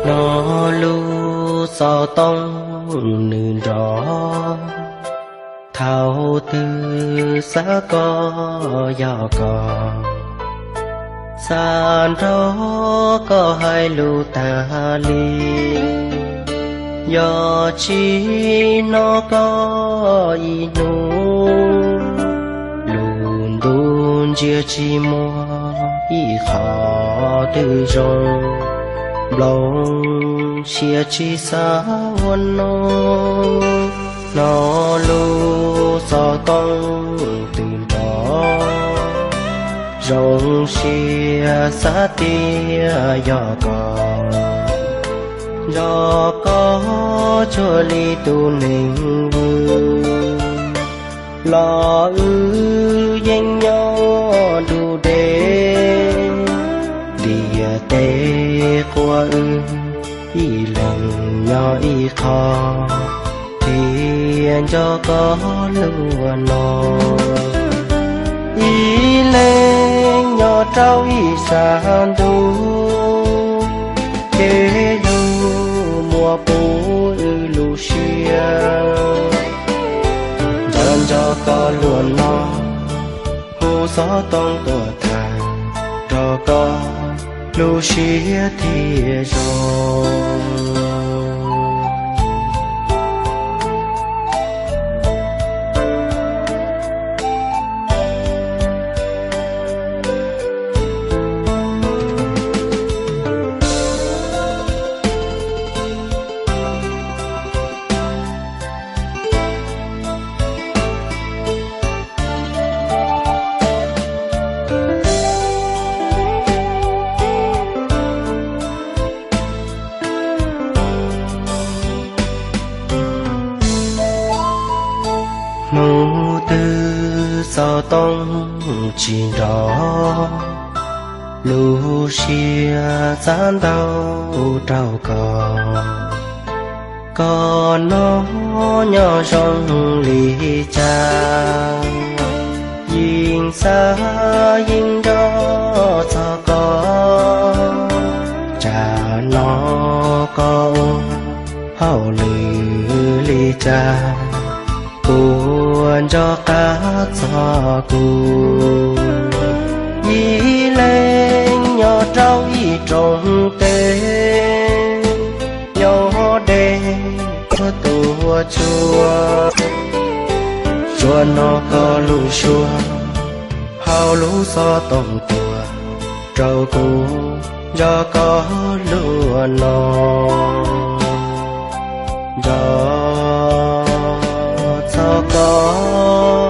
Hnov lub xov tooj nws nrov, thaum twg xav koj yog koj, xav nrog koj hais lus tas li. Yog tsis hnov koj ib hnub, lub ntuj ntsia tsis muaj ib qho twg zoo. Nplooj siab tsis xav ua no, hnov lub xov tooj twb nrov, zoo siab xav tias yog koj, nrog koj cuag li tus neeg vwm los wb yeej nyob nruj deb, ntiaj teb quas wb ib leeg nyob ib qho, thiaj nco koj luag no. Ib leeg nyob rau ib sab ntuj, ces yog muaj puv wb lub siab, nco nco koj luag no, hu xov tooj tuaj tham, nrog koj lub siab thiaj zoo. Hnub twg xov tooj tsis nrov, lub siab xav ntau rau koj. Koj no nyob zoo li cas, yeej xav yeej nco txog koj. Tsam no koj ua hauj lwm li cas, puas nco qab txog kuv? Ib leeg nyob rau ib rooj teb, nyob deb tsuag tua tsuag. Tsuas hnov koj lub suab hauv lub xov tooj tuaj rau kuv, nco koj luag no, nco txog koj.